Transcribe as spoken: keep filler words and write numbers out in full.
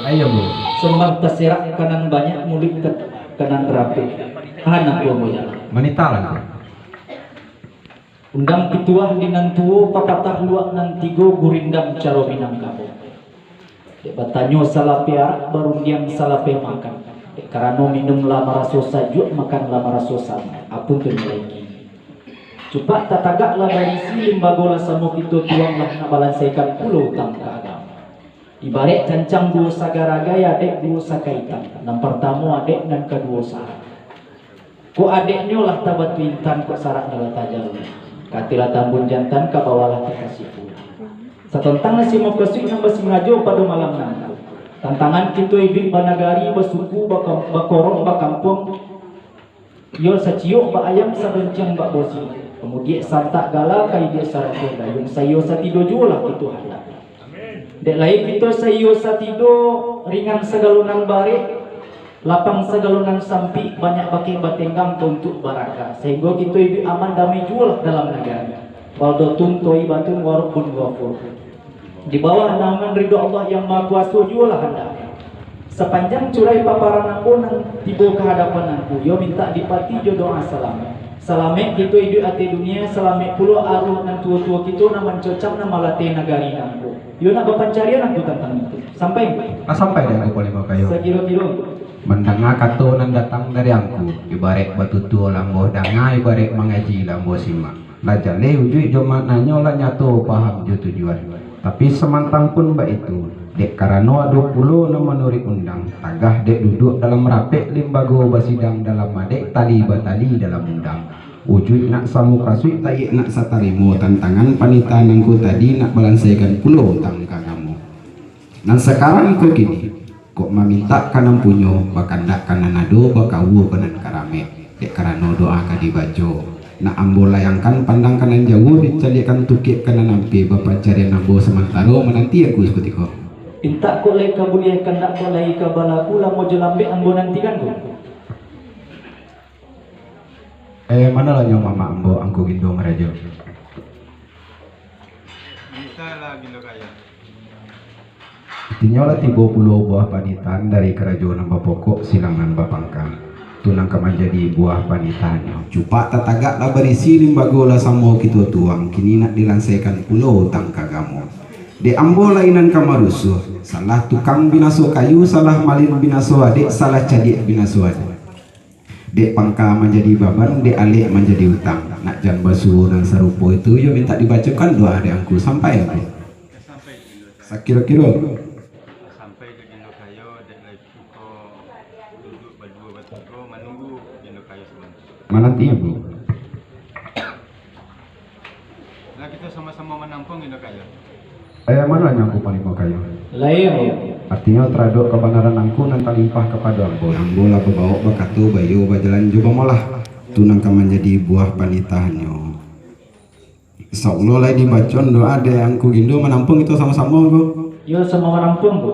Ayo, Bu. Sambah taserak kanan banyak, muluik ka-, kanan rapek. Hana kuamu jalan. Manitah lah, Bu. Undang pituah di nan tuo, papatah luak nan tigo, gurindam caro Minangkabau. Dek batanyo salapeh arak, barundiang salapeh makan. Dek karano minum lah maraso sajuak, makan lah maraso sangaik. Apo tu nilai kini? Cupak tatagak lah barisi, limbago lah samo kito tuang, lah nak balansaikan pulo utang ka agamo. Ibarek cancang duo sagaragai, adek duo sakaitan. Nan partamo adek, nan kaduo sarak. Kok adeknyo lah tabatu intan, kok saraknyo lah tajalu. Kati lah tambun jantan, ka bawah lah takasik pulo. Satontang nasi mukasuik nan basingajo pado malam nangko. Tantangan kito iduik banagari, basuku, baka-, bakorong, bakampuang. Iyo saciok bak ayam, sadonciang bak bosi. Kamudiak santak gala, ka iduik saratuih dayung, saiyo satido juo lah kito handak. Dek lai kito saiyo satido, ringan sagalo nan barek, lapang sagalo nan sampik, banyak bakeh batenggang ka untuak baraka, sahinggo kito iduik aman damai juo lah dalam nagari. Baldatun thayyibatun wa rabbun ghafur. Di bawah naungan ridho Allah Yang Maha Kuaso juo lah handak. Sapanjang curai paparan ambo nan tibo ka hadapan Angku, iyo mintak dipati jo doa salamaik. Salamaik kito iduik ateh dunia, salamaik pulo aruah nan tuo-tuo kito nan mancocam, nan malateh nagari nangko. Iyo nak bapancarian Angku tantang itu. Sampai? Lah sampai dek Angku Panglimo Kayo. Sakiro-kiro. Mandanga kato nan datang dari Angku, ibarek batutua lah ambo danga, ibarek mangaji lah ambo simak. Lah jaleh ujuik jo maknanyo, lah nyato paham jo tujuan. Tapi samantang pun baitu, dek karano ado pulo nan manuruik undang, tagah dek duduak dalam rapek limbago basidang dalam adek, tali batali dalam undang. Ujuik nak samukasuik, tayiak nak satarimo, tantangan panitahan Angku tadi nak balansaikan pulo utang ka agamo. Nan sakarang ko kini, kok mamintak ka nan punyo, bakandak ka nan ado, bakaua ka nan karamek. Dek karano doa ka dibaco, nak ambo layangkan pandang ka nan jauah, dicaliakkan tukik ka nan ampia, bapancarian ambo samantaro mananti Angku sakutiko. Pintak kok lai ka buliah, kandak kok lai ka balaku, lamo jo lambek ambo nantikan ko. Eh, manolah nyo mamak ambo Angku Gindo Marajo? Mintalah Gindo Kayo. Inyo lah tibo pulo buah panitahan dari karajo nan bapokok, silang nan bapangka. Tu nan ka manjadi buah panitahannyo. Cupak tatagak lah barisi, limbago lah samo kito tuang, kini nak dilansaikan pulo utang ka agamo. Dek ambo lai nan ka marusuah, salah tukang binaso kayu, salah malin binaso adek, salah cadiak binaso adek. Dek pangka manjadi baban, dek alek manjadi utang. Nak jan basuo nan sarupo itu, yo mintak dibacokan doa dek Angku, sampai Angku. Sakiro-kiro. Sampai ka Gindo Kayo, dek lai kito duduak baduo batigo manunggu Gindo Kayo sabanta. Mananti Angku. Lah kito samo-samo manampuang Gindo Kayo. Eh, mano nyo Angku Panglimo Kayo? Lai, Angku. Artinyo, taradok kabanaran Angku nan talimpah kapado ambo. Ambo lah babaok bakato, baiyo bajalan jo bamolah. Tu nan ka manjadi buah panitahannyo. Insya Allah, lai dibacon doa dek Angku Gindo, manampuang kito samo-samo, Angku. Yo, samo manampuang, Angku.